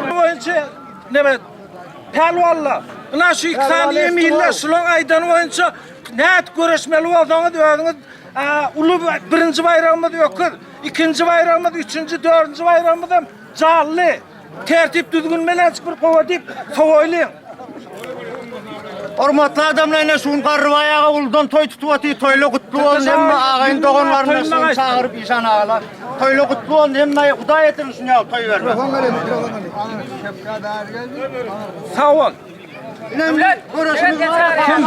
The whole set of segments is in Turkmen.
Boýunça neme pälwanlar. Ina şu iki sany eminler şulaň aýdany boýunça nädip göreşmeli bolsaňyz özüňiz uly birinji baýragymyz öküz, ikinji baýragymyz, üçünji, dördünji baýragymyz hem jally. Tertip düzgün bilen bir gowa diýip sowaýlyň. Hormatly adamlar ine şu gün Garrybaý aga uludan toý tutup otyr toýla gutly bolsun hemme agaýyn dogan garyndaşlaryny çagyryp işan agalar toýla gutly bolsun hemme hudaý etirin şuny ýaly toý berme. Sag bol. Kim?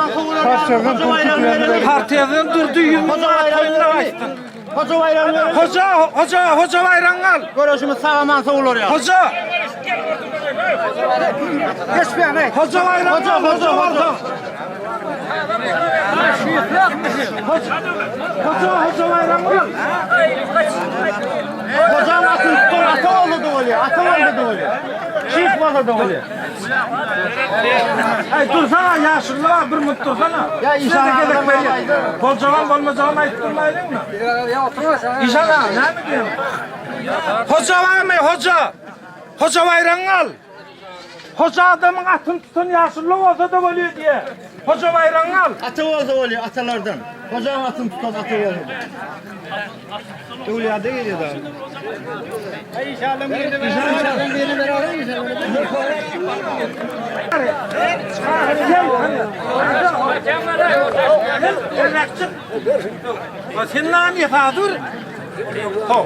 Partiýadan durdy 100 manat toýuna gaýtdyn. Hoja baýragyny ber. Hoja, hoja, hoja baýragyňy al. Göreşimiz sag aman sowular ýa. Hoja. Geçmeýän, ey. Hoja baýragyňy Hoja, al, hoja, hoja. Hoja, hoja, hoja baýragyňy al. Hojaň atyny tutan ata boldy-da bolýar, ata boldy-da bolýar. Şyh bolsa-da bolýar. Aý dursana ýaşuly bar bir minut dursana. Ýa işan Size gezek agam berýär. Boljagam bolmajagam aýdyp durmaýlyňmy? Işan aga näme diýýäň? Hoja barmy hoja? Hoja baýragyňy al. Hoja adamyň atyny tutan ýaşuly bolsa-da bolýar diýýär. Hoja baýragyňy al. Ata bolsa bolýar atalardan. Hojaň atyny tutan ata bolsa. Öwlüýada gelýär da. Sen näme ýasadyr? Ho.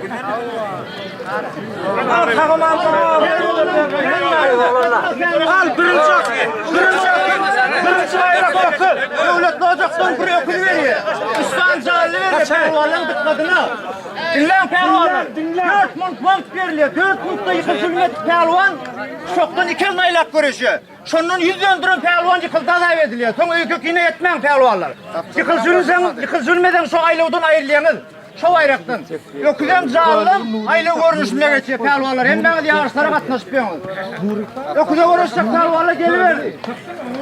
Al tagam al. Al birinji birinji birinji baýrak öküz. Döwlet ojakdan bir öküz berýär. Üstan jally berýär pälwanlaryň dykgadyna. Diňläň pälwanlar. 4 munt wagt berilýär. 4 muntda ýykylşylmet pälwan şokdan iki elini aýlap göreşýär. Şondan ýüz döndüren pälwan ýykyldy azap edilýär. Soň öýke-kine etmäň pälwanlar. Ýykylşylmeseňiz, ýykylşylmeseň şo aýlawdan aýrylýaňyz. Şo baýrakdan. Öküzem janlam aýlaw görnüşinde geçýär pälwanlar. Hemmäňiz ýaryşlara gatnaşyp ýöňüz. Öküze göreşjek pälwanlar geliberdi.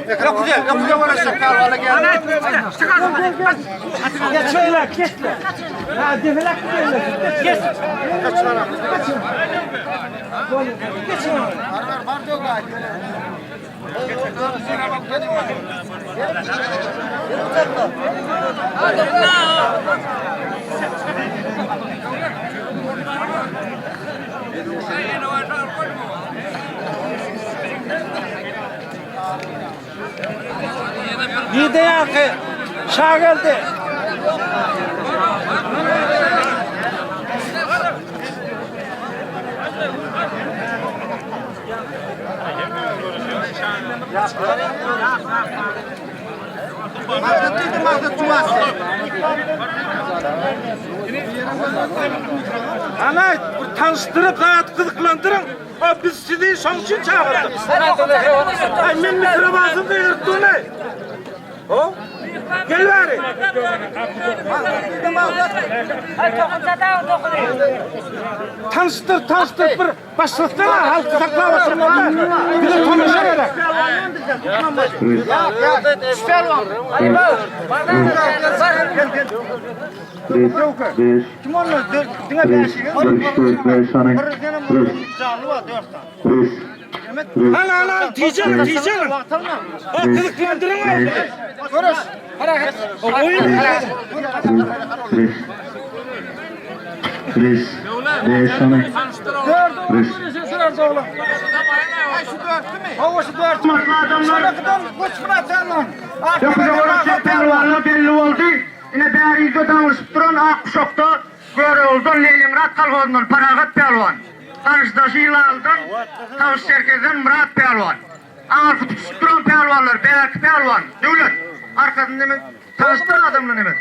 Öküze, öküze göreşjek pälwanlar geliberdi. Geç şöyle, geç. Ha, defelek geç. Geç. Geç. Nide ýaňky Şageldi. Ana bir tanışdyryp zat gyzyklandyryň. A biz sizi şoň üçin çagyrdyk. Ay men mikrobasym gygyryp durmy? Ho? Gel bäri. Tanışdyr, tanışdyr bir Başlasana halky saklap oturmaly. Bize tomaşa gerek. Kim onlar? Diňe bäşige. Ana ana diyeceğim diyeceğim. O kılıklandırın abi. Göreş. Oyun. Reis, Reis Reis. Pälwanlar belli boldy. Ine bäri daňyşyp duran ak guşakda Görogludan Leningrad kolhozyndan Parahat pälwan, Garşydaşy Ýylaldan Tawus Çerkezden Myrat pälwan. Aňyrsy tutuşyp duran pälwanlar Bärki pälwan, Döwlet, arkasynda neme tanyşdyr adamlar neme.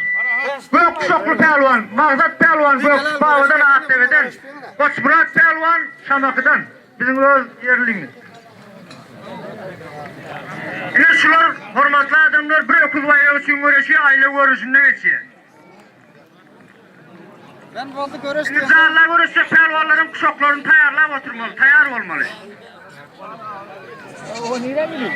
Gök guşakly pälwan, Magzat pälwan Gökçük babadan Akdebeden, Goçmyrat pälwan Şamakydan, biziň öz ýerlimiz. Ine şular hormatly adamlar bir öküz baýragy üçin göreşýär, aýlaw görnüşinde geçýär. Ben boldy göreş Indi janla göreşjek pälwanlaryň guşaklaryny taýýarlap oturmaly, taýýar bolmaly. O nire bileyim?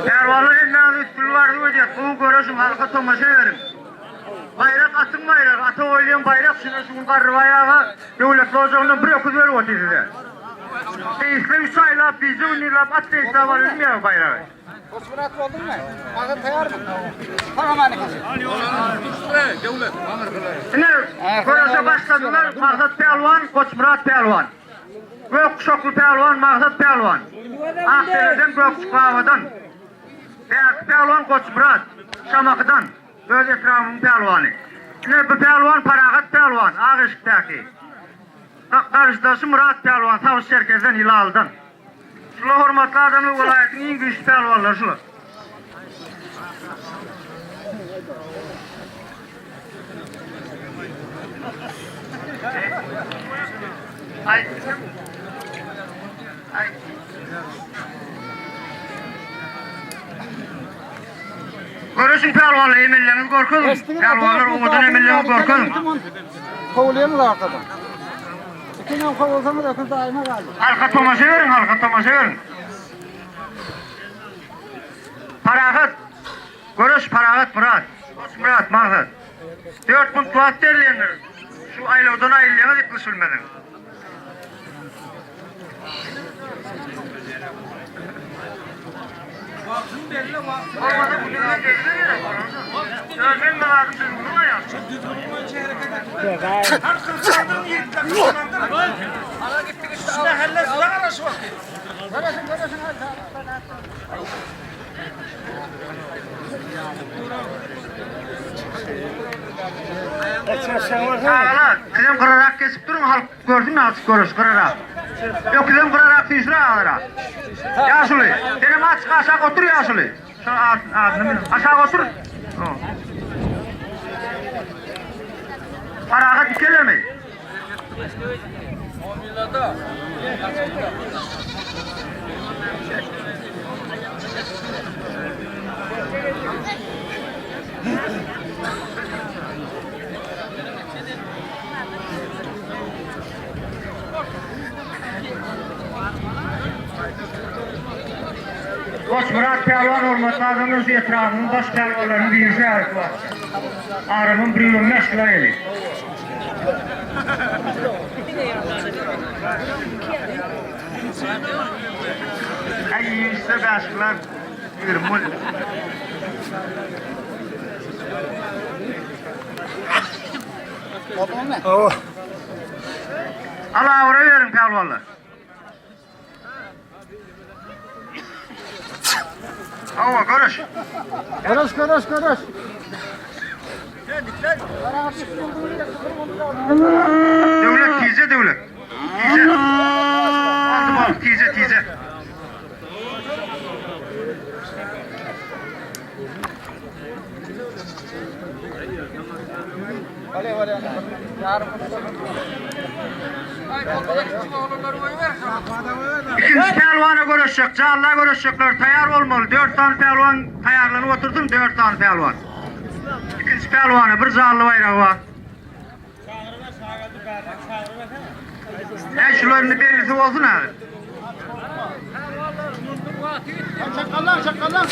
Pälwanlar elläňizi üstünlik arzuw edýäs. Gowy göreşiň, halka tomaşa beriň. Baýrak atyň baýragy, ata goýulýan baýrak şuna şu gün Garrybaý aga döwletli ojagyndan bir öküz berip otyr size. Seýisle üç aýlap, gije-gündizläp at seýisläp alybilmeýär bu baýragy. Goçmyrat bolduňmy? Agyr taýarmy? Sag-aman ekesi. Ine, göreşe başladylar, Maksat pälwan, Goçmyrat pälwan. Gök guşakly pälwan Maksat pälwan. Akdereden Gökjük babadan. Bärki pälwan Goçmyrat, Şamahydan, öz etrabymyň pälwany. Ine, bu pälwan Parahat pälwan, ak eşikdäki. Garşydaşy Myrat pälwan, Sabyş Çerkezden, Ýylalydan. Şular hormatly adamlar welaýatyň iň güýçli pälwanlary şular. Aý. Aý. Görüşiň pälwanlar emelleriňizi görkeziň. Pälwanlar owadan emelleriňizi görkeziň. Kowlaýaňyz arkadan. Ikiňem kowulsaňyz öküz daýyma galýar. Halka tomaşa beriň, halka tomaşa beriň. Parahat. Göreş Parahat Myrat. Goçmyrat Maksat. 4 munt wagt berilýändir. Şu aýlawdan aýrylýaňyz ýyklyş bilmeseň. Wagtyny belli wagtyny. Bolmasa bu düzgün düzülür. Özüň myradyň düzgüni bar ýa. Şu düzgün boýunça hereket et. Hany kyrkandyryn ýigitler kyrkandyryn. Ala gitdik işte. Şu mähelle size garaşyp otyr. Göreşiň göreşiň. Çagalar, sizem gyrarak geçip duruň, halk görsün açyk görüş gyrarak. Öküzem gyrarak süýşür agalara. Ýaşuly, senem açyk aşak otur ýaşuly. Şo adyny bil. Aşak otur. Parahat ikelemi? Goçmyrat pälwan hormatly adamlar şu etrabymyň baş pälwanlarynyň birisi häzirki wagtda. Agramym 125 kilo geldi. Äý ýeňişse bäşikler 20 bolýar. Alawra beriň pälwanlar. Hawa, görüş. Görüş, görüş, görüş. Döwlet tije döwlet. Tije. Aldy bol, tije tije. Ikinji pälwana göreşjek, jalla göreşjekler taýýar bolmaly. 4 sany pälwan taýýarlanyp otursyn, 4 sany pälwan. Ikinji pälwana bir jally baýragy bar. Äý şular indi bellisi bolsun abi. Çakallan, çakallan.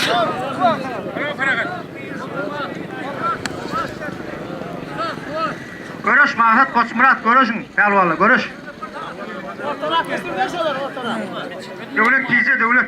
Göreş Maksat Goçmyrat göreşiň pälwanlar göreş. Döwlet tije döwlet.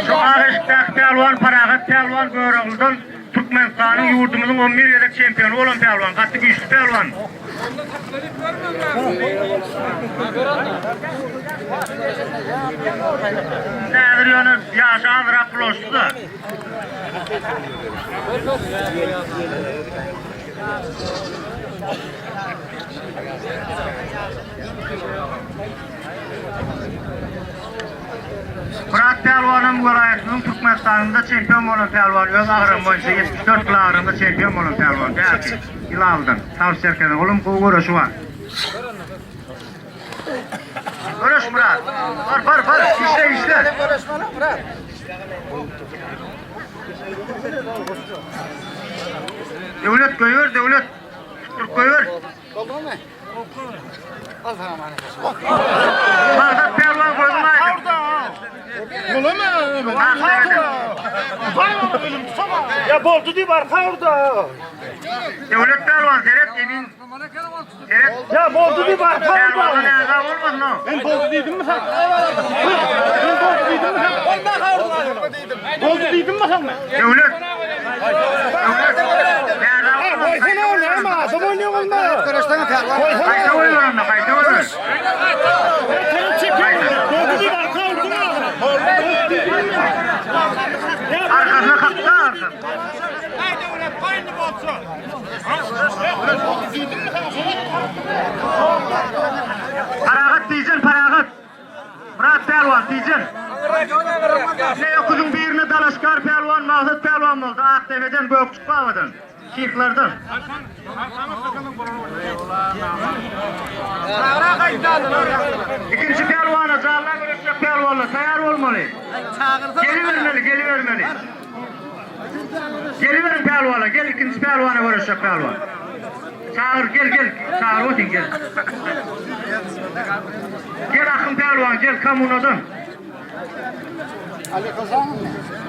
Şu Agyşdak pälwan Parahat pälwan Görogludan. Türkmenistanyň ýurdumyzyň 11 gezek çempiony bolan pälwan, gaty güýçli pälwan. Häzir ýöne ýaşy azrak bulaşdy-da. Myrat pälwanam welaýatymyzyň Türkmenistanynda çempion bolan pälwan, öz agramy boýunça 74 kilo agramda çempion bolan pälwan. Bärki Ýylaldan, Tawus Çerkeze. Olam gowy göreşi bar. Göreş Myrat. Bar, bar, bar. Işle, işle. Döwlet goýber, Döwlet. Tutduryp goýber. Bagdat pälwan gözüň aýdyň. Ya boldy diýip arka urdy. Döwlet pälwan seret emin. Seret. Ya boldy diýip arka urdy. Pälwana näza bolmasyn o. Men boldy diýdimmi sana? Men boldy diýdimmi sana? Boldy diýdimmi sana? Döwlet. Döwlet. Näza bolmasyn. Goýsana ony, ama adam oýnaýan bolma. Gaýta goýber onda, gaýta goýber. Boldy diýip arka urdyň ahyry. Arkasyna kaksa arkasyna. Parahat diýjen, parahat. Myrat pälwan diýjen. Ne öküziň birine dalaşgar pälwan Magsat pälwan boldy. Akdepeden, Gökçük babadan, Şyhlardan. Ikinji pälwana jalla göreşjek pälwanlar taýar bolmaly. Gelibermeli, gelibermeli. Geliberiň pälwana, gel ikinji pälwana göreşjek pälwan. Çagyr, gel, gel, çagyr otyň, gel. Gel Akyn pälwan, gel kommunadan.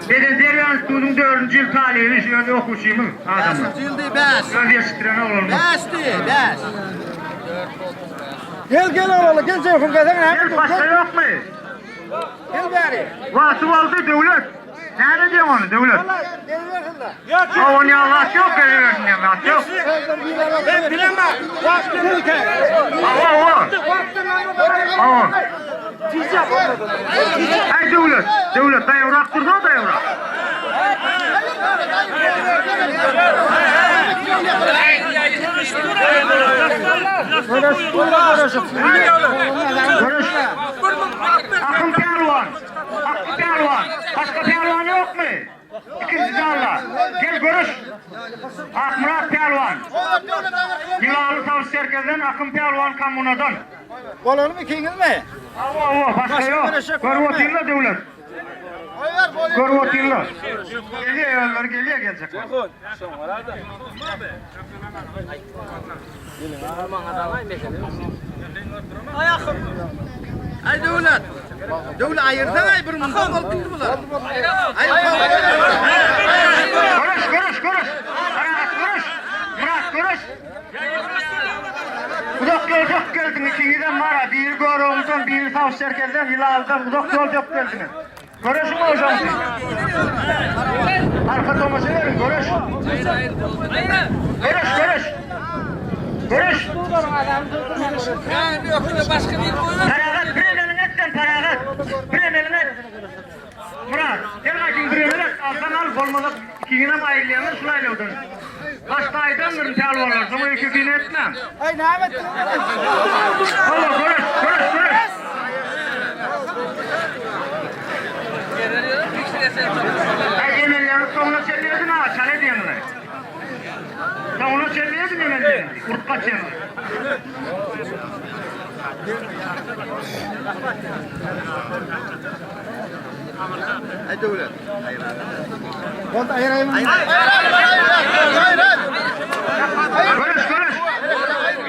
Beden terbiýe institutynyň dördünji ýyl talyby, şu ýerde okuwçymyz adamlar. Öz ýetişdiren oglanymyz. Gel gel oğlum gel Ceyhun gelsene. Gel başga ýokmy? Gel bäri. Wagty boldy, Döwlet. Näme diýeň ony, Döwlet? Gelibersin de. Ha, ony ýa wagt ýok, gelibersin diýen zat ýok. Ben bilemem. Hawa, hawa. Hawa. Aý Döwlet, Döwlet daýawrak dursa daýawrak. Görüş. Akyn pälwan. Akyn pälwan. Başga pälwan ýokmy? Ikinji jalla. Gel görüş. Akmyrat pälwan. Ýylaly sawçy serkezden Akyn pälwan kommunadan. Bolany ikiňiz mi? Hawa, hawa, başga ýok. Görüp otyrlar Döwlet. Görüp otyrlar. Gelýär, özleri gelýär geljek. Ay Döwlet. Döwlet ayırsan ay bir mundan bolup gitti bular. Ay Görüş, görüş, görüş. Parahat görüş. Murat görüş. Uzak ýol dök geldiň ikiňizem bara, biri Görogludan, biri Sawçy Çerkezden, Ýylalydan uzak ýol dök geldiňiz. Göreşiň owjaň siz. Arka tomaşa beriň, görüş. Görüş, görüş. Görüş. Parahat, bir elini et sen parahat. Bir elini et. Murat, sen gaýdyň bir elini et, alsaň al, bolmasa ikiňizem aýrylýaňyz şul aýlawdan. Başda aýdandyryn pälwanlar, soň öýke-kine etmäň. Ay näme etdiň? Hawa, görüş, görüş, görüş. Aý emellerini soňuna çenli ediň ha, çal edýäňiz. Soňuna çenli ediň emellerini, urup gaçýaňyz. Boldy ayırayım. Görüş, görüş.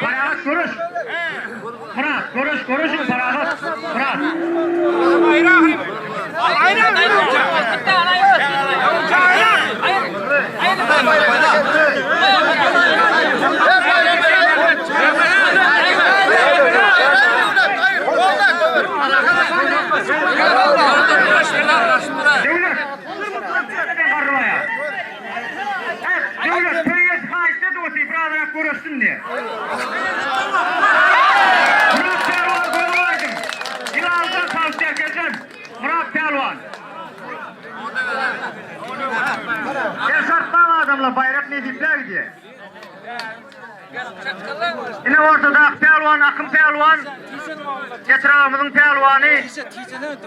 Parahat görüş. Murat, görüş, görüşün parahat. Murat. Döwlet. Garrybaýa. nesiplä gidýär. Ine ortadaky pälwan Akym pälwan, etrabymyzyň pälwany,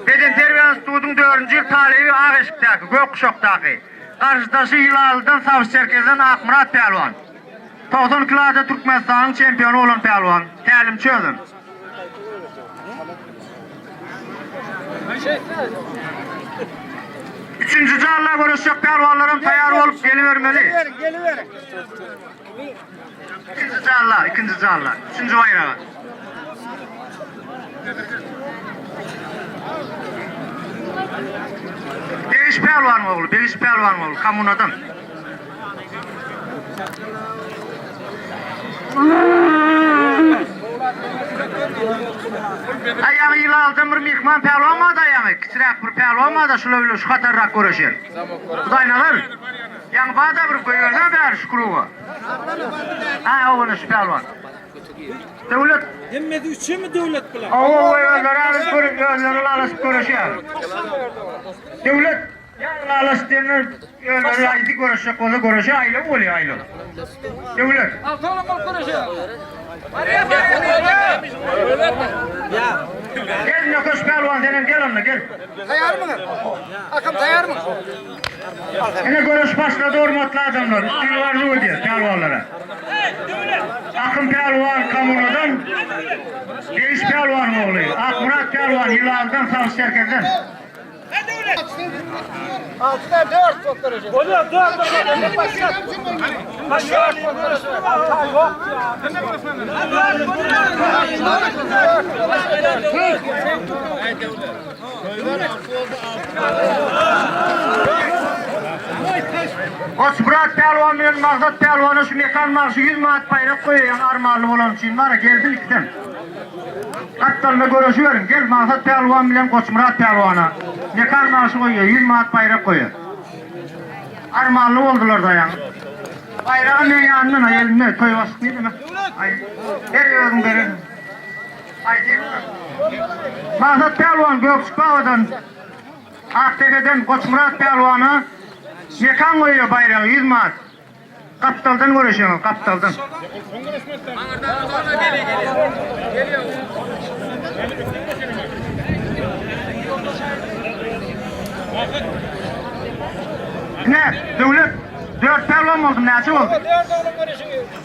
Bedenterbiýe institutyň dördünji ýyl talyby ak eşikdäki, gök guşakdaky. Garşydaşy Ýylalydan Sabyş Çerkezden Akmyrat pälwan. 90 kilada Türkmenistanyň çempiony bolan pälwan, tälimçi özem. Üçünji jalla göreşjek pälwanlaram taýýar bolup gelibermeli. Geliberiň, geliberiň. Ikinji jalla, ikinji jalla. Üçünji baýraga. Begiş pälwanyň ogly, Begiş pälwanyň ogly, kommunadan. Aýaňy ýylaldan bir myhman pälwan bardy aýaňy, kiçiräk bir pälwan bardy, şular bilen şu hatarrak göreşen. Hudaýnazar, ýaňy barda bir goýbersene bäri şu kruga. Ha, ogany şu pälwan. Döwlet. Hemmesi üçemi döwlet bilen? Hawa, özleri alyp özleri alyşyp göreşýär. Döwlet. Ylalaşyp diýenler özleri aýdy göreşjek bolsa göreşe aýlaw bolýar aýlaw. Döwlet. Awtonom bolup göreşe. Gel Nökeş pälwan senem gel onda gel. Taýýarmyňyz? Akam taýýarmyň? Ine göreş başlady hormatly adamlar. Üstün arzuw edýär pälwanlara. Akym pälwan kommunadan, Begiş pälwanyň ogly, Akmyrat pälwan Ýylandan Sabyş Çerkezden. Bolýar, dört başlat. Başlat. Goçmyrat pälwan bilen Magsat pälwana şu Mekan bagşy 100 manat baýrak goýaýan armanly bolany üçin bara gelsin ikisem. Gapdalynda göreşiberiň. Gel Magsat pälwan bilen Goçmyrat pälwana. Mekan bagşy goýýar, 100 manat baýrak goýýar. Armanly boldular daýaň. Baýragy meň ýanymdan aý elimde, toý başlyk diýdimi? Aý, ber özüň beren. Aý diýip. Magsat pälwan Gökçük babadan Akdepeden Goçmyrat pälwana Mekan goýýar baýragy 100 manat. Gapdaldan göreşeňiz, gapdaldan. Ne, Döwlet, dört pälwan boldy, näçe boldy?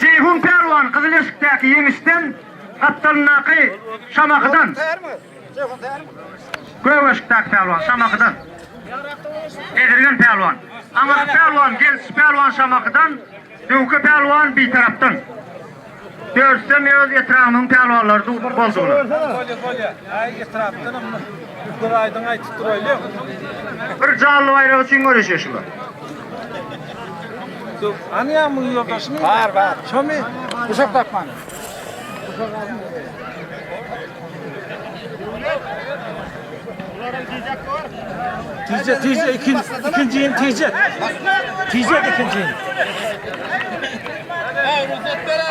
Jeýhun pälwan Gyzyl eşikdäki ýeňişden, gapdalyndaky Şamahydan. Gök eşikdäki pälwan Şamahydan. Bezirgen pälwan. Aňyrky pälwan Gelşi pälwan Şamahydan, Döwke pälwan Bitarapdan. Dördüsem öz etrabymyzyň pälwanlary boldular. Bolýar, bolýar. Aý, etrapdanam bir aýdyň aýtyp duraýlyň. Bir janly baýrak üçin göreşýär şular. Anýamyň ýoldaşyny? Bar, bar. Şomy? Guşak tapmany. Tije, tije, ikinji, ikinjini tije. Tije ikinjini.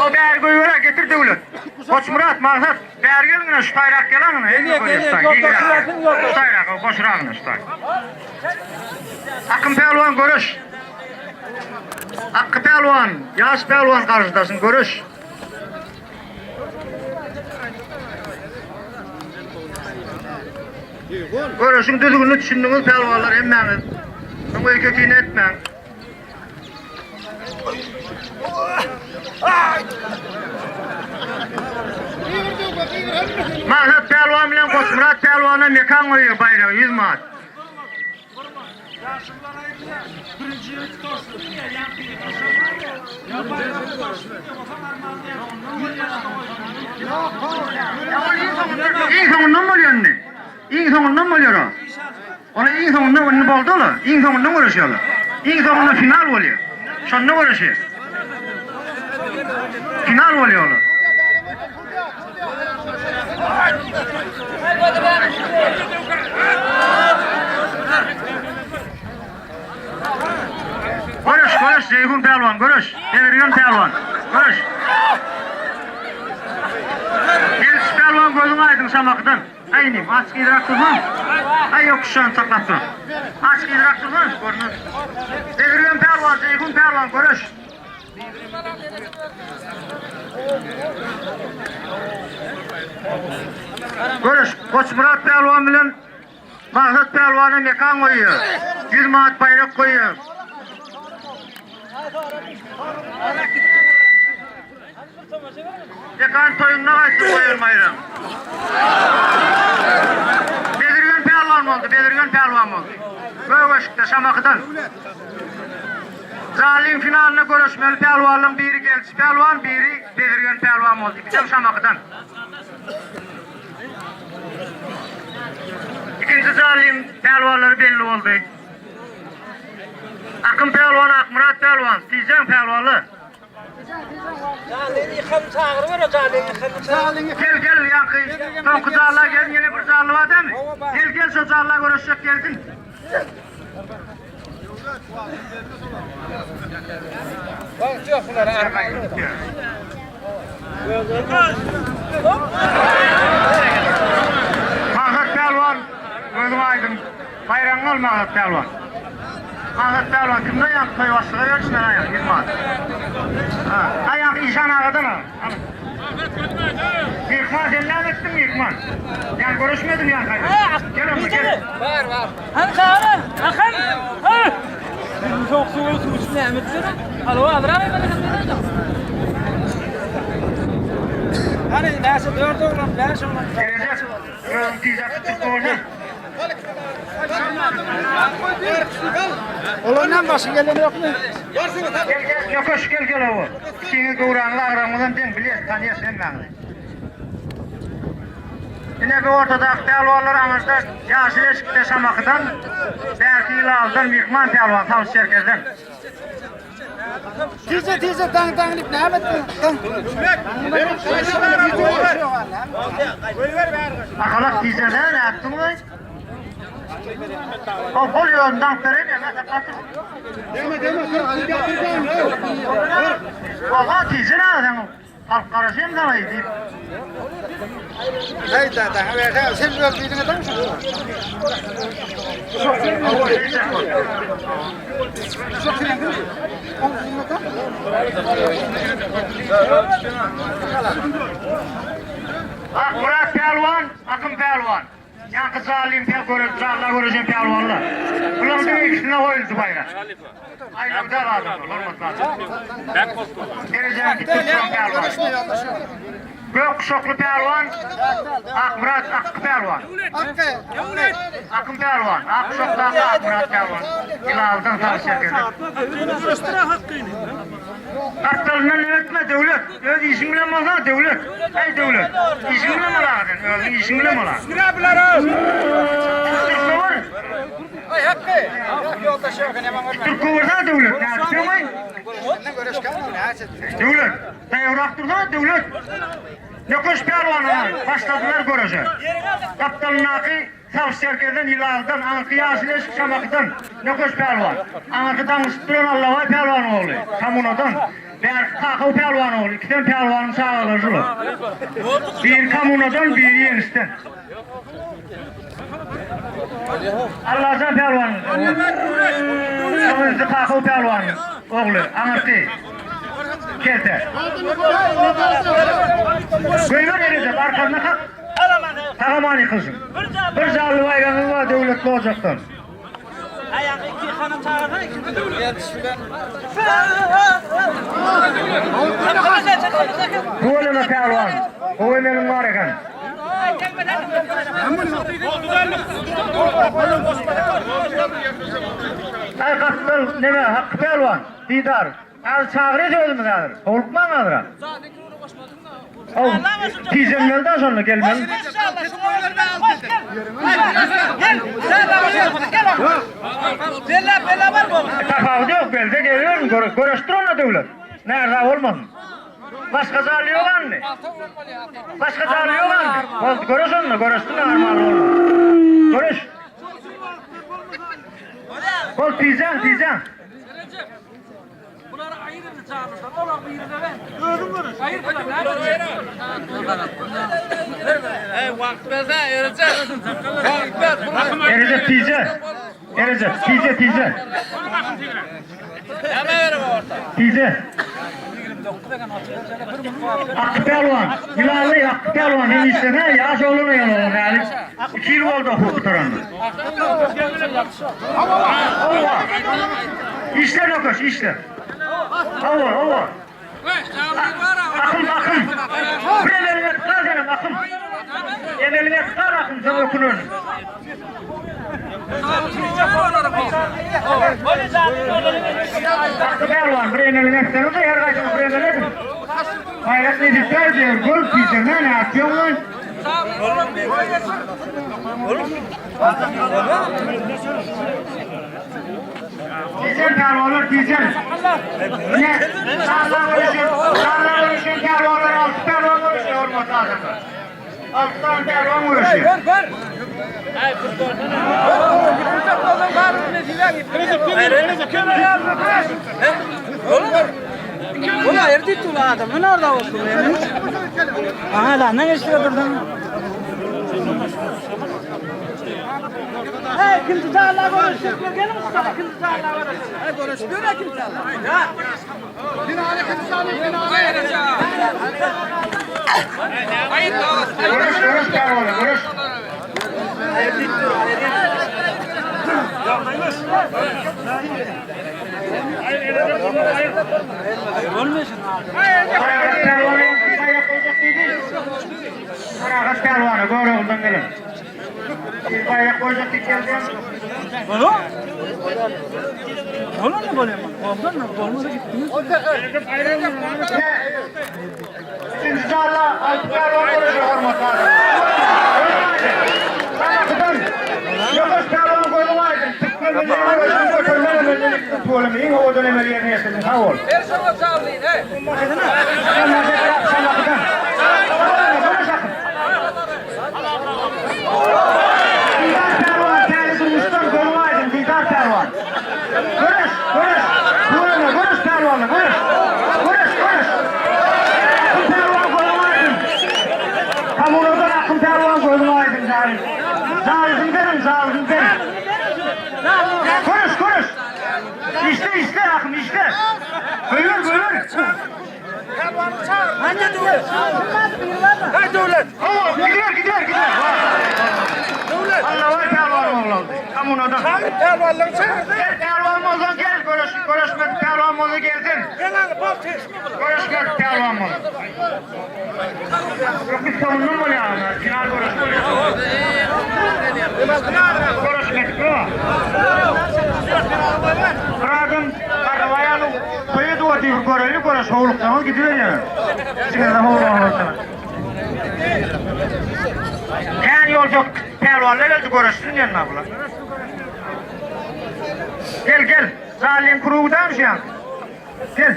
O bäri goýber, getir Döwlet. Goçmyrat, Magsat, bäri geliň şu taýrak gelen. Geliň, geliň, ýoldaşlar, ýoldaş. Taýrak, goşragyny şu taý. Akym pälwan göreş. Akky pälwan, ýaş pälwan garşydaşyň göreş. Göreşiň düzgünini düşündiňiz pälwanlar hemmäňiz. Öň öýke-kine etmäň. Maksat pälwan bilen Goçmyrat pälwana mekan goýuyor baýragy 100 manat. Iň soňundan bolýar indi. Iň soňundan bolýar o. Ola iň soňunda indi boldy ola. Iň soňundan görüşýärler. Iň soňunda final bolýar. Şonda görüşýär. Final bolýar ola. Görüş, görüş, Ceyhun Pälwan, görüş. Demirgen Pälwan, görüş. Gelişi Pälwan gözüň aýdyň Şamakydan. Aý inim, açyk yzrak dursaň. Aý ýok, şany saklap dur. Açyk yzrak dursaň, görünmez. Demirgen Pälwan, Ceyhun Pälwan, görüş. Göreş Goçmyrat pälwan bilen Maksat pälwana mekan goýýar. 100 manat baýrak goýýar. Mekan toýunda gaýtdy goýan baýrak. Bezirgen pälwan boldy, Bezirgen pälwan boldy. Gögeşikde, Şamahydan. Zalyň finalynda göreşmeli pälwanlaryň biri Gelçi pälwan, biri Bezirgen pälwan boldy. Ikisem Şamahydan. Ikinji zalyň pälwanlary belli boldy. Akym pälwan, Akmyrat pälwan, Tijen pälwanlar. Gel gel ýaňky soňky jalla gelin ýene bir jally bar dämi? Gel gel şo jalla göreşjek gelsin. Maksat pälwan gözüň aýdyň. Baýragyňy al Maksat pälwan. Maksat pälwan kimden ýaňky toý başlyga berişler aýak Ýylmaz. Ha, aýak Işan agadan al. Al. Myhman sen näme etdiň myhman? Ýa görüşmediň ýa haýda. Gel onda gel. Bar bar. Hany çagyr. Akan. Ha. Soğuk suw suw içip näme etsene? Alo azrak Hany näçe dört oglan, bäş oglan. Gelecek. Özüň tizek tutup boldy. Olandan başga gelen ýokmy? Gel gel Nökeş gel gel owa. Ikiňiz göwräňiz agramyňyzam deň bilýäs tanýas hemmäňizi. Ine bu ortadaky pälwanlar aňyrda ýaşyl eşikde Şamahydan, bärki Ýylalydan myhman pälwan Tawus Çerkezden. Tije tije daň daň diýip näme etdiň? Daň. Akalak tije ne nätdiň we? O bol ýolundan daňyp bereýin ýa saklatdyr. Deme deme Oha tije näme sen? Halk garaşýan saňa diýip. Hey da da ha sen öz diýdiňe daň şu. Akmyrat pälwan, Akym pälwan. Ýaňky jallym pel gören, jalla göreşen pälwanlar. Bularyň diňe ikisine goýuldy baýrak. Aýlawda adamlar, hormatly adamlar. Derejäni dik tutýan pälwan. Gök guşakly pälwan, Akmyrat Akky pälwan. Akym pälwan, ak guşakdaky Akmyrat pälwan. Ilaldan sag çerkezden. Gapdalyndan ötme Döwlet. Öz işiň bilen bolsa Döwlet. Eý Döwlet. Işiň bilen bol aga sen. Özüň işiň bilen bol aga. Türk Ay Hakkı. Yoldaş yok ne bana. Türk kowursa Döwlet. Ne tutuyorsun? Döwlet. Daýawrak dursa Döwlet. Nökeş pälwana başladylar göreşe. Gapdalyndaky Sag Çerkezden, Ýylaldan, aňyrky ýaşyl eşik Şamakydan, Nökeş pälwan, aňyrky daňyşyp duran Allabaý pälwanyň ogly, Kommunadan, bärki Kakaw pälwanyň ogly, ikisem pälwanyň çagalary şular. Biri Kommunadan, biri Ýeňişden. Allajan pälwanyň ogly. Soňunjysy Kakaw pälwanyň ogly, aňyrky kelte. Goýber Erejep, arkasyna kak. Sag-aman ýykylsyn. Bir janly baýragyňyz bar döwletli ojakdan. Tüweleme pälwan. Gowy meniň bar eken. Aý gapdal neme Hakky pälwan. Didar. Häzir çagyrýas özümiz häzir. Howlukmaň azrak. Aw, tijenmeli da şonda gelmeli. Tapawudy ýok, gelse geliberin, göreşdir onda döwlet. Närza bolmasyn. Başga jaly ýok andy. Başga jaly ýok andy. Boldy, göreş onda, göreşsin armanly bolmasyn. Göreş. Bol tijen, tijen. Bulary aýyr indi çagyrsan, olar birine ben. Özüň görüş. Aýyr bulary. Ey wagt berse, Erejep. Wagt ber. Erejep tije. Erejep tije tije. Tije. Akky pälwan, Ýylanly Akky pälwan hem işlene, ýaş oglan ýaly oglan häli. 2 ýyl boldy okuw gutaranyna. Hawa. Işle Nokaş, işle. Hawa, hawa. Akym, akym. Bir emeliňe tkal senem, akym. Emeliňe tkal akym, sen ökünersiň. Akky pälwan, bir emeliňe etseniz-de, her gaýsyňyz bir emel ediň. Baýrak nesip diýer, gör, tijeme, nätýoň lan? Tijen pälwanlar, tijen. Ne? Şanlar görüşün, şanlar görüşün pälwanlar, altı pälwan görüşüyor hormatly adamlar. Altı tane pälwan görüşüyor. Gör gör. Ay Ola erdi tula adam. Ne orada olsun yani? Aha da ne geçti buradan? Hey kim tutarlar görüşecek? Gelin usta kim tutarlar görüşecek? Hey görüşüyor kim tutarlar? Ya. Görüş, görüş pälwanlar, görüş. Parahat pälwana baýrak goýjak diýdi. Parahat pälwana, Görogludan gelen. Bir baýrak goýjak diýip geldi. Bolu? Bolu mu bolu mu? Oldu mu? Olmadı gitti. Üçünji jalla Alty pälwan görüşüyor hormatly adamlar. Şamahydan Ýogaş pälwan gözüň aýdyň. Türkmen milli göreşiniň götermen emelleri tüweleme iň owadan emeli ýerine ýetirdiň sag bol. Şamahydan. Göreş akym. Didar pälwan täze durmuşdan gözüň aýdyň Didar pälwan. Göreş, göreş. Tüweleme göreş pälwanlar göreş. Göreş, göreş. Akym pälwan gözüň aýdyň. Kommunadan Akym pälwan gözüň aýdyň janym. Jalysyny beriň, jalysyny beriň. Göreş, göreş. Işle, işle Akym, işle. Goýber, goýber. Hey döwlet. Hawa, gidiyor, gidiyor, gidiyor. Döwlet. Allah var pälwan oglandy. Kommunadan. Çagyr pälwanlaryny çagyr. Gel pälwan bolsaň gel, göreş, göreşmedik pälwan bolsa gelsin. Gel hany bal teşme bular. Göreşmedik pälwan bolsa. Öküz soňundan bolýar, final göreş bolýar. Göreşmedik bu. Bir adam Garrybaýaly toý edip otyr, göreli göreş howluksaňyz gidiberýär. Içiňizde howlugan bolsa. Kän ýoljak pälwanlar geldi göreşsin diýen bular. Gel gel, Zallyň krugy şu ýaňky. Gel.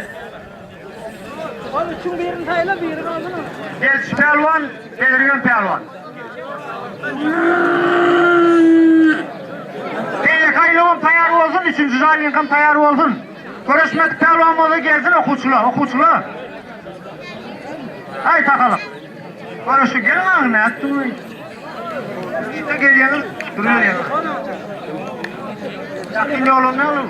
Ol üçüň birini saýla, biri galsyn. Gelçi pälwan, Bezirgen pälwan. Beýleki aýlawam taýýar bolsun, üçünji Zallyňkam taýýar bolsun. Göreşmedik pälwan bolsa gelsin okuwçylar, okuwçylar. Aý takalyk. Göreşe geliň agy nätdiň? Işte gelýäňiz, duruberýäňiz. Ýakyn ýolun ne oğlum?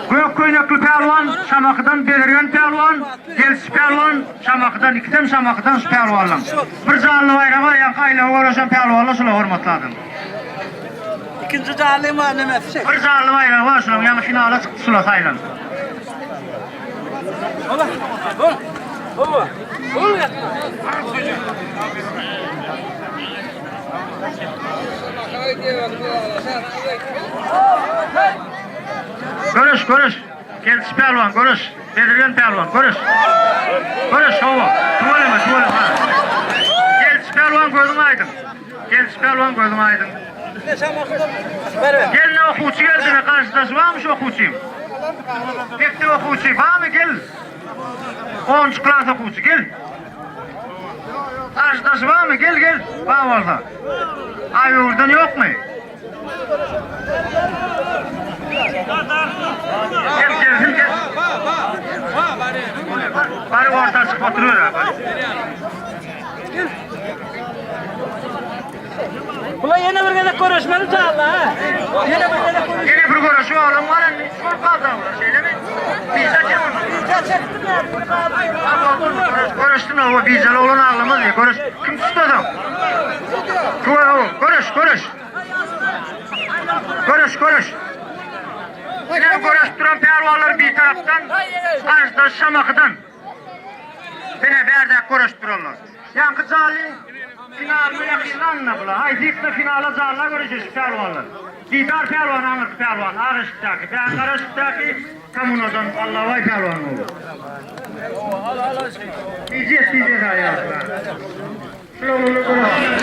Gök köýnekli pälwan Şamahydan Bezirgen pälwan, Gelçi pälwan Şamahydan, ikisem Şamahydan şu pälwanlaň. Bir janly baýraga ýaňky aýlawa göreşen pälwanlar şular hormatly adam. İkinci canlı mı nemesi şey. Bir janly baýragy bar şulaň, ýaňy finala çykdy şular saýlan. Ola. Ol. Baba. Ol yatma. Göreş, göreş. Gelçi pälwan, göreş. Bezirgen pälwan, göreş. Göreş, hawa. Tüweleme, tüweleme. ha. Gelçi pälwan gözüň aýdyň. Gelçi pälwan gözüň aýdyň. Ver ver. Gel ne okuwçy geldi ne garşydaşy barmy şu okuwçyň? Mekdep okuwçy barmy gel. 10 klas okuwçy gel. Garşydaşy barmy gel gel. Bar bolsa. Aýurdan ýokmy? Gel gelsin gel. Bary orta çykyp oturuyor ha. Gel. Bula ýene bir gezek görüşmeli çalla ha. Ýene bir gezek görüş. Ýene bir görüşü oğlum var indi. Şol kaldı olar, şeýlemi? Bize kim onu? Bize çektim ya. Bir kaldı. Görüş, görüşdün o bizeli olan ağlamaz ya. Görüş. Kim tutadın? Tuva o. Görüş, görüş. Görüş, görüş. Ne görüş duran pehlivanlar bir taraftan, karşıda Şamaxıdan. Bine berdek görüş duranlar. Yankı cali finalyny ýakynlanna bula. Haýsy ýyksa finala jalla görüşeşik pälwanlar. Didar pälwan aňyrky pälwan, ak eşikdäki, bäri gara eşikdäki kommunadan Allabaý pälwan boldy. Diýjek diýjek aýaklar. Şul oglanlar görüşsin.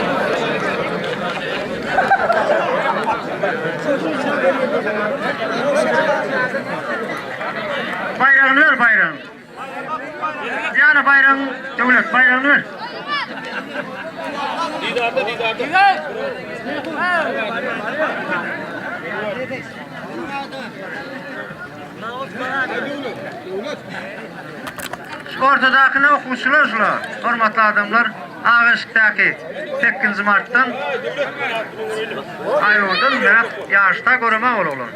Baýragyny ber baýragyny. Ýana baýragyň döwlet baýragyny ber. Şu ortadakyny okuwçylar şular, hormatly adamlar, ak eşikdäki sekizinji martdan aýodan mäp ýaşda göreme ol oglan.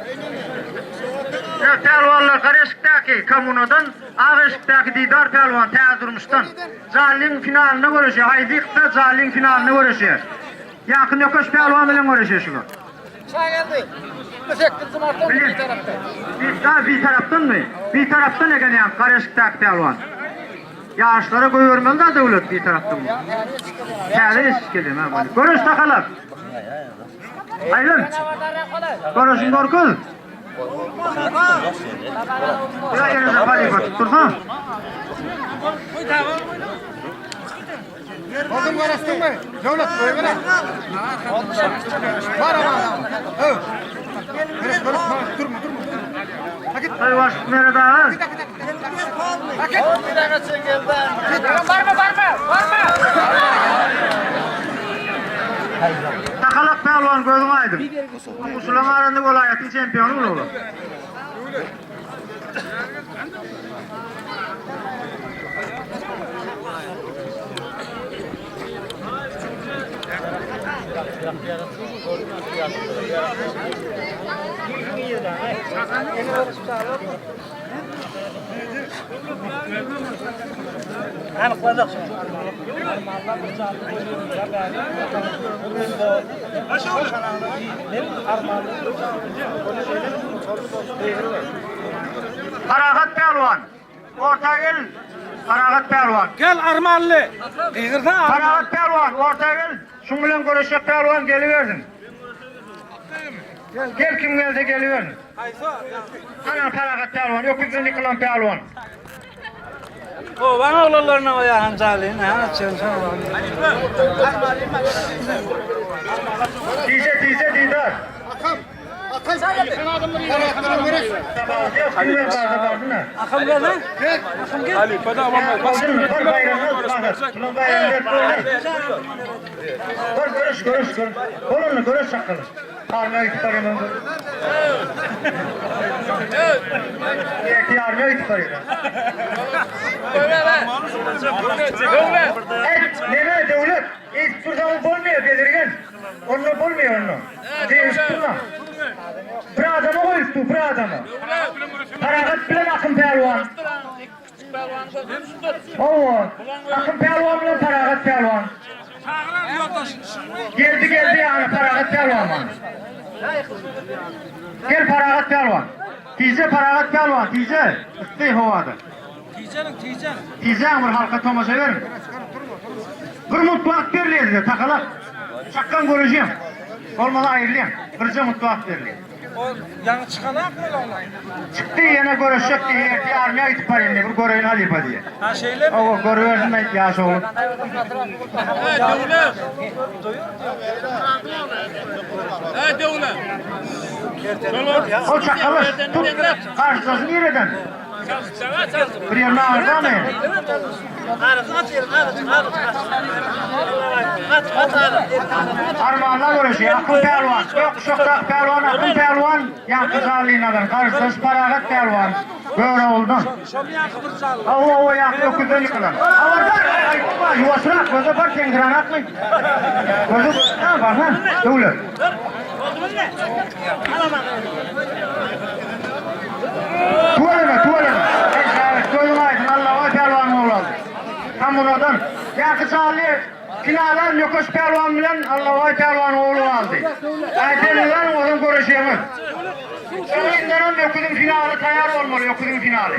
Ýa pälwanlar gara eşikdäki kommunadan, ak eşikdäki Didar pälwan täze durmuşdan. Jallyň finalynda göreşýär. Haýsy ýyksa Jallyň finalynda göreşýär. Ýaňky Nökeş pälwan bilen göreşýär şular. Şageldi. Bu 8 martdan bir tarapdan. Bir daha bir tarapdanmy? Bir tarapdan eken ýaňky gara eşikdäki pälwan. Ýaşlara goýbermeli da döwlet bir tarapdan. Täze eşik gelýär ha. Göreş takalar. Aýlan. Göreşiň görkez. Ya yerine halypa tuttursan. Oğlum karıştın mı? Devlet koy bana. Var ama. Evet. Görüş görüş durma durma. Ay baş nerede ha? Barma barma barma. Takalak pehliwan gözüň aýdyň. Okuwçylaryň arasynda welaýatyň çempiony bul oglan. Parahat pehliwan. Orta gel. Parahat pehliwan. Gel Armanly. Gygyrsa Armanly. Parahat pehliwan orta gel. Şuň bilen göreşjek pehliwan gelibersin. Gel kim gelse gelibersin. Ana Parahat pehliwan, öküzden ýykylan pehliwan. O bana oglanlaryna o ýa Hanjalyn, ha çen. Dize dize didar. Akam gel ha. Görüş görüş görüş. Bolunlu görüş çakalı. Armaya gidip arıyorum. Yeki armaya gidip arıyorum. Evet, neme devlet. İlk turdan bolmuyor belirgen. Onunla bolmuyor onunla. Değiştirme. Bir adamı koyup bir adamı. Paragat bilen akın pehlivan. Oo, akın pehlivan bilen Paragat pehlivan. Geldi geldi yani Paragat pehlivan. Gel Paragat pehlivan. Tize Paragat pehlivan, tize. Isti havada. Tijenin tijen. Tize bir halka tomaşa verin. Bir mutlu berilýär takalak. Çakkan göreceğim. Olmalı ayrılayım. Birce mutlu berilýär. O ýaňy çykan akmy oglan? Çıktı yine görüşecek diye erteye armaya gidip barayım diye. Bir göreyim halifa diye. Ha şeýle mi? O görüverdim ben yaş oğlum. O çakalı tut. Karşılasın nereden? Bir yerine ağırda mı? Armağanlar görüşüyor. Akın pehlivan. Yok şoktak pehlivan, akın pehlivan. Yankı Zalinadan. Karşılaş Paragat pehlivan. Göroguldan. Hawa, hawa, ýaňky öküzden ýykylan. Habardan! Aýtma, ýuwaşrak, göze bar, seňsiräni atmaý. Göze, ha, bar, ha, Döwlet. Tüweleme, tüweleme. Eý, şägirt, gözüň aýdyň, Allabaý pälwanyň ogly aldy. Kommunadan. Ýaňky jally finala Nökeş pälwan bilen Allabaý pälwanyň ogly galdy. Aý, sen ozan göreşeňiz. Öňündenem öküziň finaly taýar bolmaly, öküziň finaly.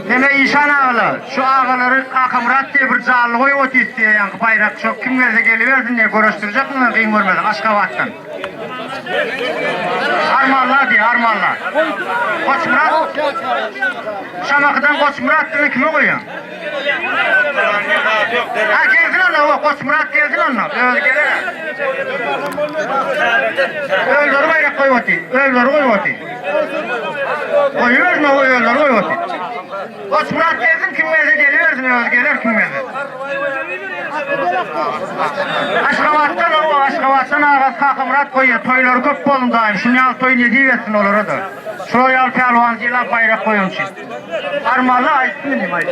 Neme işan agalar, şu agalary Kakamyrat diýe bir janly goýup otyrys diýe ýaňky baýrak şo kim gelse gelibersin diýe göreşdirjekmi kyn görmeseň Aşgabatdan. Armanla diýe armanla. Goçmyrat Şamakydan Goçmyrat diýeni kime goýýaň? Ha gelsin onda o Goçmyrat gelsin onda. Özi geler. Özleri baýrak goýup otyr. Özleri goýup otyr. Goýubersin o özleri goýup otyr. Goçmyrat gelsin kim gelse gelibersin özi geler kim gelse. Aşgabatdan o Aşgabatdan agasy Kakamyrat goýýar toýlary köp bolsun daýym şuny ýaly toý nesip etsin olara-da. Şular ýaly pälwan sylap baýrak goýan üçin. Armanly aýtdym inim aýt.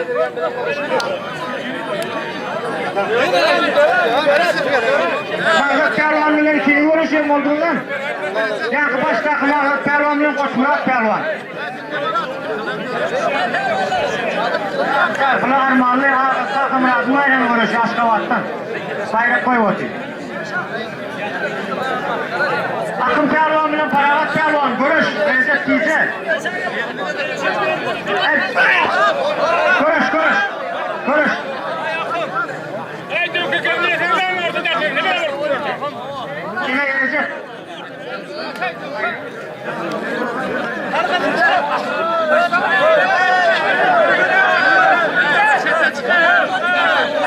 Maksat pälwan bilen kimi göreşen bolduňyz lan? Ýaňky başdaky Maksat pälwan bilen Goçmyrat pälwan. Bular Armanly agasy Kakamyradyň baýragyny göreşi Aşgabatdan. Baýrak goýup otyr. Akym pälwan bilen Parahat pälwan göreş Rejep Tije. Göreş göreş. Göreş. Kime gelecek?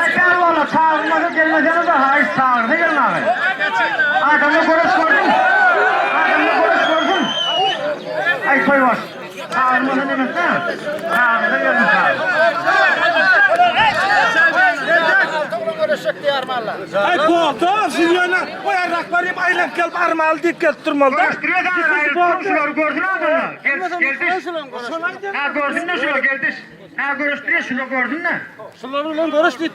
Äkär walla çagyrmasa gelmesene-de haýyş çagyrsa gelmäge. Adamda göreş gördüň. Adamda göreş gördüň. Aý toýbaş. Çagyrmasa demesene. Çagyrsa gelsin çagyr. Aý boldy, siz ýöne o ýarrak baryp aýlanyp gelip armaly diýip gelip durmaly. Göreşdiriyor da aýryp şulary görsün adamlar. Gel, geldiş. Ha görsün de şular geldiş. Ha göreşdiriyor şular görsün de.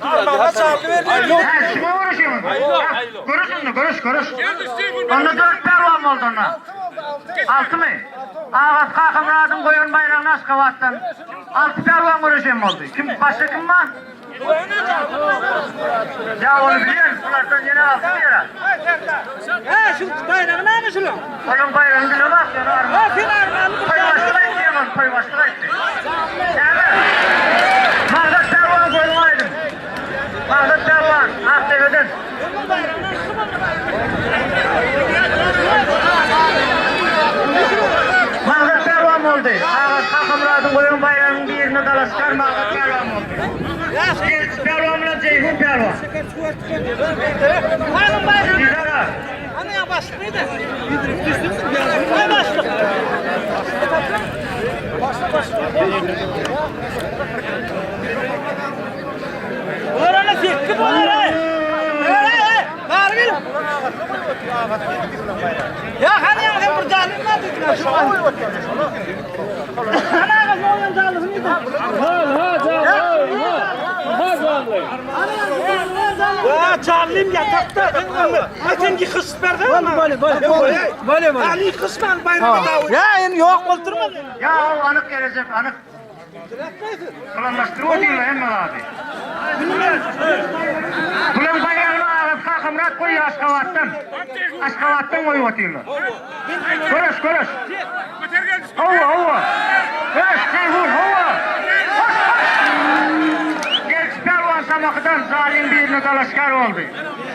Armaga çagyrdy berýär. Ha şuna göreşiyorsun. Ha, Göreş onda göreş göreş. Onda dört pälwan boldy onda. Alty mı? Agasy Kakamyradyň goýan baýragyny Aşgabatdan. Alty pälwan göreşen boldy. Kim başga kim bar? Ýa ony bilýän, bulardan ýene alty diýer. He, şu baýragy näme şular? Onuň baýragyny bilemok, ýöne arman. Ha, sen armanly bir Toý başlyk aýtdy ýaman, toý başlyk aýtdy. Näme? Maksat pälwan gözüň aýdyň. Maksat pälwan, Akdepeden. Maksat pälwan boldy. Agasy Kakamyradyň goýan baýragynyň birine dalaşgär Maksat pälwan boldy. Geldi pälwan bilen Jeýhun pälwan. Didar aga. Bular ana sekki bolar he. Hey hey hey. Bari gel. Ya hani ya sen bir canın mı dedin? Ana aga oyan canlısın dedi. Ha ha canlı. Ha canlı. Ya canlıyım yatakta. Ay sen yıkışıp berdin mi? Bale bale bale bale. Hani yıkışman bayrağı da. Ya yani yok oturma. Ya o anyk gelecek anyk. Planlaşdyryp otyrlar hemme zady. Bulan baýragyny agasy Kakamyrat goýýar Aşgabatdan. Aşgabatdan goýup otyrlar. Göreş, göreş. Hawa, hawa. Göreş, Jeýhun, hawa. Hoş, hoş. Geldi pälwan Şamahydan zalyň birine dalaşgär boldy.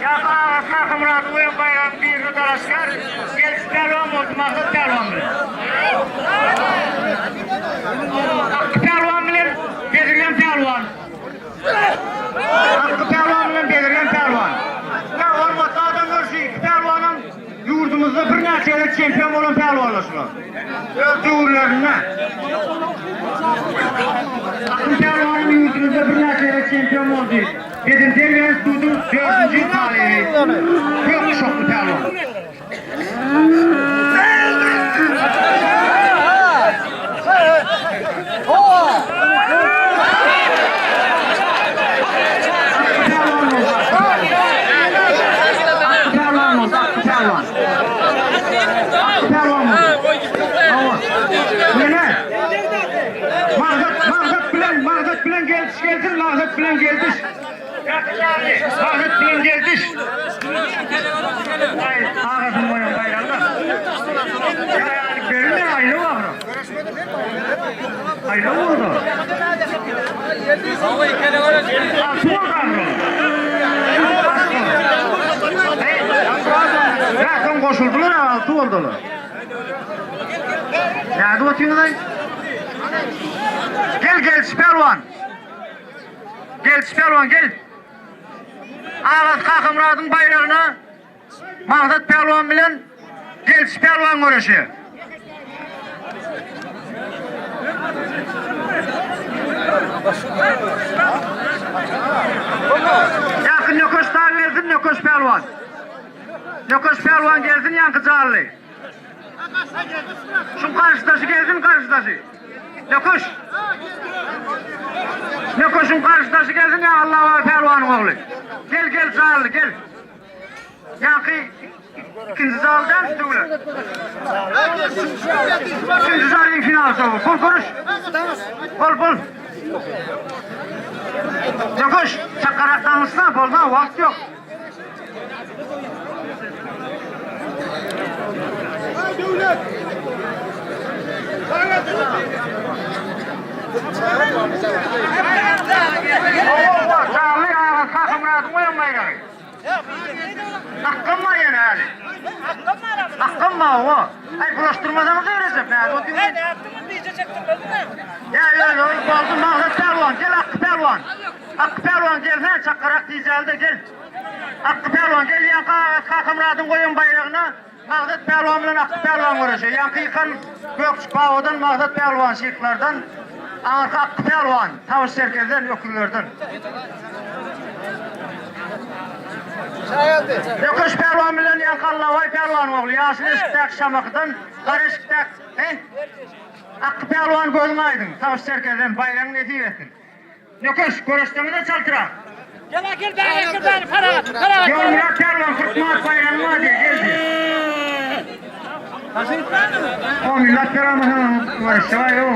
Ýa agasy Kakamyradyň goýan baýragynyň birine dalaşgär Geldi pälwan boldy, Maksat pälwan bilen. Akky pälwan bilen Bezirgen pälwan. Akky pälwan bilen Bezirgen pälwan. Ine, hormatly adamlar, şu iki pälwanam ýurdumyzda birnäçe gezek çempion bolan pälwanlar şular. Öz döwürlerinde. Akky pälwanam ýurdumyzda birnäçe gezek çempion boldy. Bedenterbiýe institutyň dördünji ýyl talyby. Gök guşakly pälwan. Maksat bilen geldiş gelsin, maksat bilen geldiş. Maksat bilen geldiş. Ay, ağasını goýan baýragyna. Ýa, berilme, aýlaw ahyryn. Aýlaw boldy. Alty boldy ahyryn. Ýa, soň goşuldylar, alty boldular. Nädip otyňyz-aý? Gel, geldiş pälwan. Geldiş pälwan, gel. Agasy Kakamyradyň baýragyna Maksat pälwan bilen Geldiş pälwan göreşýär. Ýakyn Nökeş dagy gelsin Nökeş pälwan. Nökeş pälwan gelsin ýaňky jally. Şuň garşydaşy gelsin garşydaşy. Nökeş. Nökeşiň garşydaşy gelsin ýa Allabaý pälwanyň ogly. Gel gel jally gel. Ýaňky ikinji zal däl döwlet. Ikinji zalyň finaly soňy. Bol görüş. Bol bol. Nökeş, çakarak daňyşma, bolma, wagt ýok. Çarly aga Kakamyradyň goýan baýragy. Hakkym bar ýene häli. Hakkym bar owa. Aý bulaşdyrmasaňyz öwrejek nädip otyň. Ýa ýa ýa boldy Maksat pälwan gel Akky pälwan. Akky pälwan gelsene çakgarak diýjälde gel. Akky pälwan gel ýaňky aga Kakamyradyň goýan baýragyna Maksat pälwan bilen Akky pälwan göreşýär. Ýaňky ýykan Gökçük babadan Maksat pälwan şyhlardan aňyrky Akky pälwan Tabyş serkezden öküzlerden. Nökeş pälwan bilen ýaňky Allabaý pälwanyň ogly ýaşyl eşikdäki Şamakydan gara eşikdäki he? Akky pälwan gözüň aýdyň Tabyş serkezden baýragyň nesip etsin. Nökeş, göreşseňiz-de çaltrak. Gel, gel bäri, gel bäri, Parahat, Parahat. Ýolmyrat pälwan 40 manat baýragyň bar diýýär, gel diýýär. On millat beramasaň göreşse baý ýok.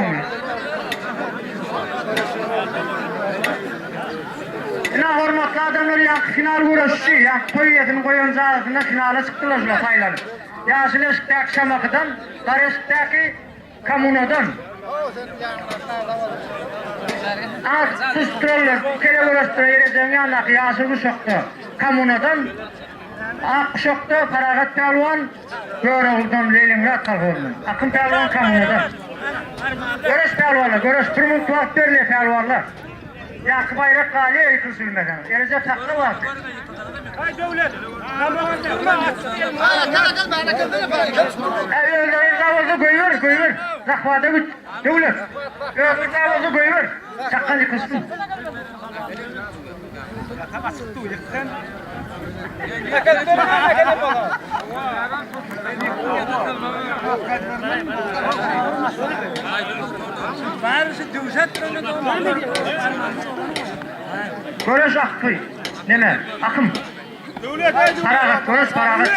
Ine hormatly adamlar ýaňky final göreşçi, ýaňky toý eýesiniň goýan jaýasynda finala çykdylar şular saýlanyp. Ýaşyl eşikdäki Şamahydan, gara eşikdäki Kommunadan. Az süsdürerler, kele göreşdire Erejegiň ýanyndaky ýaşyl guşakda Kommunadan, ak guşakda Parahat pälwan, Görogludan, Leningrad kolhozyndan. Akyn pälwan Kommunadan. Göreş pälwanlar, göreş, bir minut wagt berilýär pälwanlar. Ýaňky baýrak galýar ýykylyşybilmeseňiz. Erejep sakla wagty. Özleri rza bolsa goýber, goýber. Zahwada güt. Döwlet. Özleri rza bolsa goýber. Çakgan ýykylyşsyn. Göreş akgy. Neme? Akym. Parahat, göreş parahat.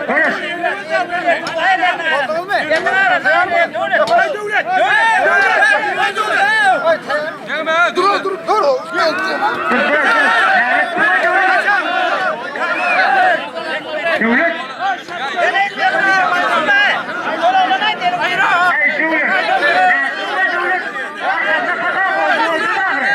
Göreş. Dur dur dur. Döwlet. Ey döwlet. Döwlet. Arkasına kaka boldu, oldu ahry.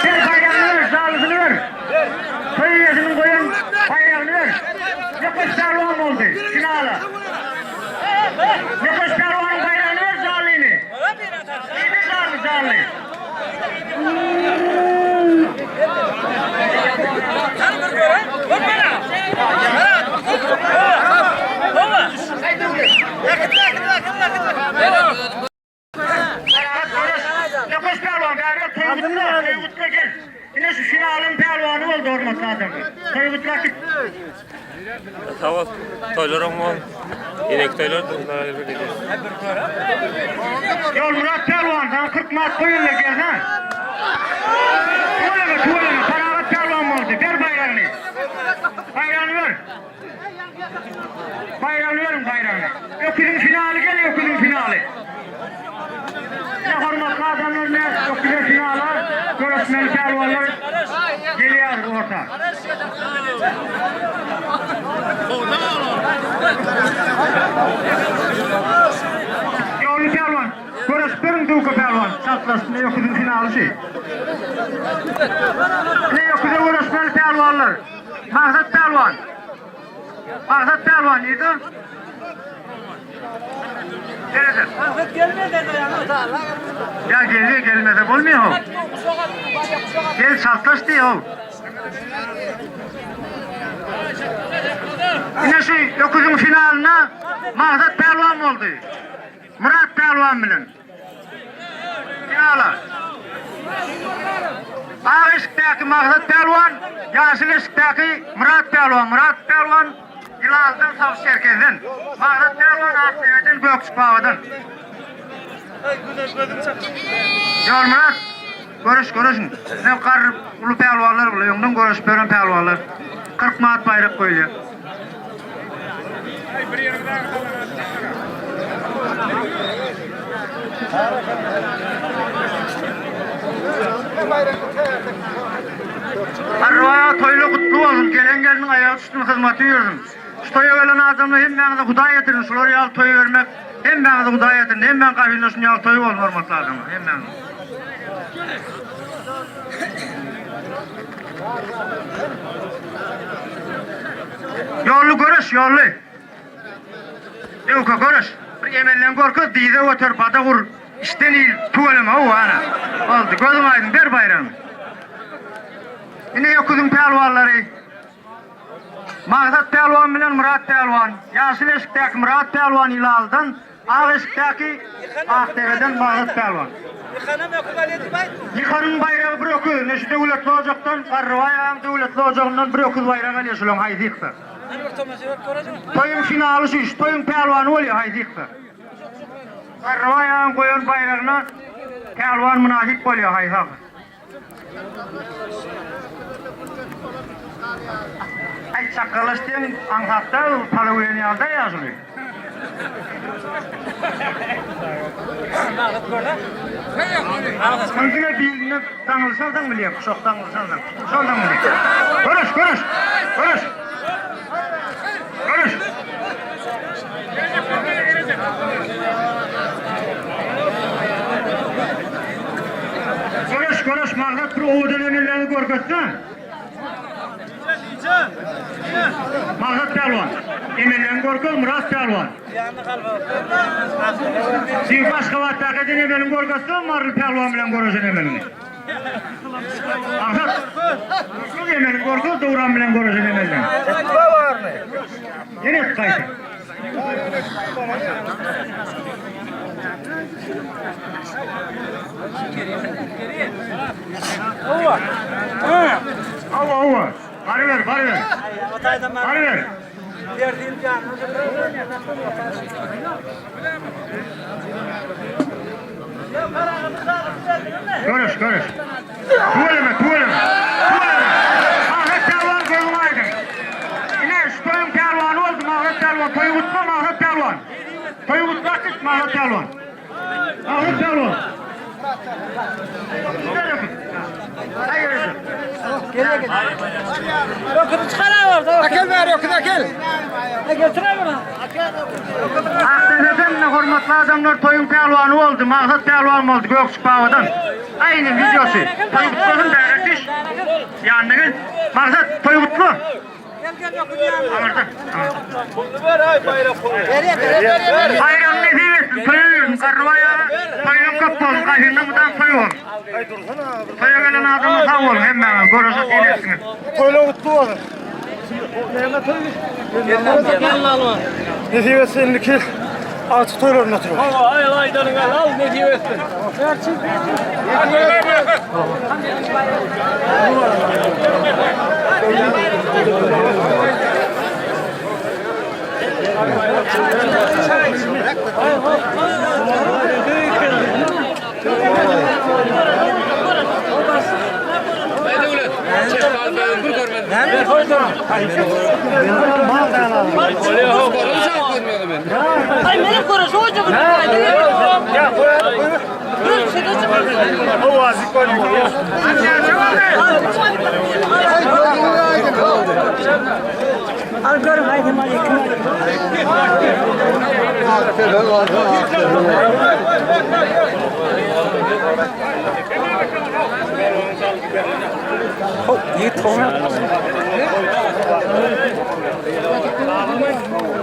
Sen baýragyny ber, jalysyny ber. Toý eýesiniň goýan baýragyny ber. Ýokaş pälwan boldy finala. Ýokaş pälwanyň baýragyny ber jalyny. Nirde jaly, jaly? Ýokaş pälwan bäri Toýgutla, Toýgutla gel. Ine şu finalyň pälwany boldy hormatly adamlar. Toýgutla git. Sag bol. Toýlar oň bol. Eneki toýlar Ýolmyrat pälwan saňa 40 manat goýuldy gelsene. Tüweleme, tüweleme, Parahat pälwan boldy. Ber baýragyny. Baýragyny ber. Baýragyny beriň baýragyny. Öküziň finaly gel öküziň finaly. Ine hormatly adamlar ne öküze finala göreşmeli pälwanlar gelýär orta. Ýolly pälwan göreşip beriň Döwke pälwan çaltlaşsyn öküziň finaly şu. Ine öküze göreşmeli pälwanlar. Maksat pälwan. Maksat pälwan nirde? Nerede? Maksat gelmedi Ya geldi gelmese bolmuyor ho. Gel çaltlaş diýýär ho. Ine şu öküziň finalyna Maksat pälwan boldy. Murat pälwan bilen. Finala. Ak eşikdäki Maksat pälwan, ýaşyl eşikdäki Myrat pälwan. Myrat pälwan Ýylaldan, Sawçy Çerkezden. Maksat pälwan Akdepeden, Gökçük babadan. Ýolmyrat, görüş, görüşiň. Ne garry uly pälwanlar bular, öňden görüşip ýören pälwanlar. 40 manat baýrak goýulýar. Arwah toýly gutly bolsun, gelen gelniň aýagy düşsün, hyzmaty ýürsün. Şu toýa gelen adamlar hemmäňize Hudaý getirsin, şular ýaly toý bermek hemmäňize Hudaý getirsin, hemmäň gapynda şuny ýaly toý bolsun hormatly adamlar, hemmäňiz. Ýolly göreş, ýolly. Döwke göreş. Bir emelden görkez, dyza göter, badak ur. Içden il, tüweleme, hawa, ana. Boldy, gözüň aýdyň, ber baýragyny. Ine öküziň pälwanlary. Magsat pälwan bilen Myrat pälwan. Ýaşyl eşikdäki Myrat pälwan Ýylalydan, Ak eşikdäki Akdepeden Magsat pälwan. Ýykanyň baýragy bir öküz. Ine şu döwletli ojakdan, Garrybaý agaň döwletli ojagyndan bir öküz baýrak alýar şulaň haýsy ýyksa. Toýuň finaly şu, şu toýuň pälwany bolýar haýsy ýyksa. Garrybaý agaň goýan baýragyna pälwan mynasyp bolýar haýsy alsa. Aý çakgalaş diýen aňsat däl, palaw iýen ýaly däl ýaşuly. Muny diňe bilinden daňylşansoň bilýän, guşak daňylşansoň. Şondan bilýän. Görüş, görüş, görüş. Görüş. Göreş göreş Maksat bir owadan emellerini görkezse. Maksat pälwan. Emellerini görkez Myrat pälwan. Düýn Aşgabatdaky eden emelini görkezse Maryly pälwan bilen göreşen emelini. Maksat. Şu emelini görkez Döwran bilen göreşen emelini. Ýene et gaýta. Hawa, hawa. Baryber, baryber. Baryber. Göreş, göreş. Tüweleme, tüweleme. Tüweleme. Maksat pälwan gözüň aýdyň. Ine, şu toýuň pälwany boldy Maksat pälwan. Toýy gutla Maksat pälwan. Toýy gutlap git Maksat pälwan. Maksat pälwan. Öküzi çykarawer. Akel ber öküz akel. Getir bunu. Akdepeden de hormatly adamlar toýuň pälwany boldy. Maksat pälwan boldy Gökçük babadan. Aýny wideosy. Toý gutlasyn bäri düş. Ýanyna gel. Maksat toý gutla. Gel gel öküz ýanyna. Aňyrda. Baýram nesip etsin, toýa gelsin, Garrybaý aga, toýuň köp bolsun, gaýynda mydam toý bolsun. Toýa gelen adama sag boluň hemmäňiz, göreşe syn etdiňiz. Toýlar gutly bolsun. Nesip etse indiki agtyk toýlarynda oturar. Ay benim görüşü hoca bu. Ya Al görün haydi aleyküm.